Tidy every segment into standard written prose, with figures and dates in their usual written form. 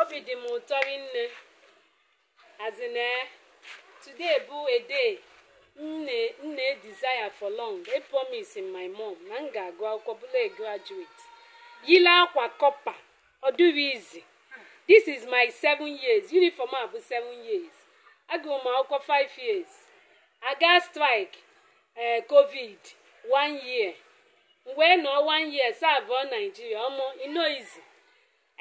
Obi dị m ụtọ rinne. As in, today bụ a day m na-desire for long. I promise in my mom na m ga-agụ akwụkwọ bụrụ a graduate. Yile akwa kọpa, ọ dịrị izi. This is my 7 years. Uniform a bụ 7 years. Agụrụ m akwụkwọ 5 years. Aga strike, COVID 1 year. M wee nọ 1 year serve Nigeria. Ọmụ ino izi.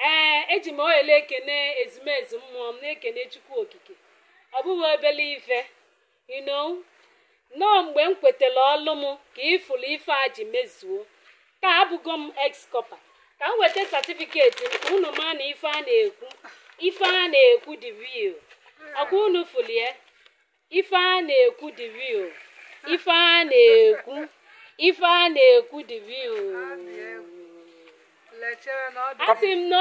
Ee, eji m ohere ekene ezumezu mmụọ m na-ekene Chukwu Okike. Ọ bụghị obele ife, you know. Nọọ mgbe m kwetara ọlụ m ka ịfụrụ ife a ji mezuo. Taa abụgo m ex-corper. Ka m weta certificate m ka unu maa na ife a na-ekwu. Ife a na-ekwu dị real. Ọkwa unu fụlie. Ife a na-ekwu dị real. Ife a na-ekwu. Ife a na-ekwu dị real. Asị m na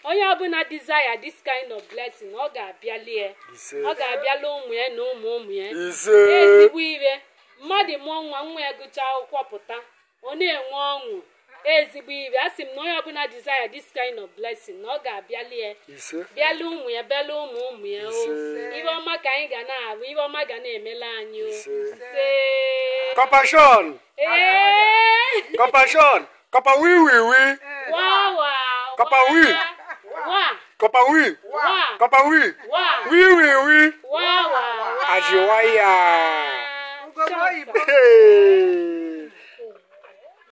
onye ọbụla desire this kind of blessing, ọ ga-abịalie. Ọ ga-abịala ụmụ ya na ụmụ ụmụ ya. Ezigbo ire mmadụ mụọ nwa nwa ya gụchaa akwụkwọ pụta, ọ na-enwe ọṅụ. Ezigbo ire. Asị m na onye ọbụla desire this kind of blessing, na ọ ga-abịalie. Bịala ụmụ ya, bịala ụmụ ụmụ ya. Ihe ọma ka anyị ga na-arụ, ihe ọma ga na-emela anyị o. Compassion. Compassion. Kapa wi wi wi. Wa wa. Kapa wi. Wa. Kapa wi. Wa. Kapa wi. Wa. Wi wi wi. Wa wa. Ajiwaya. Hey.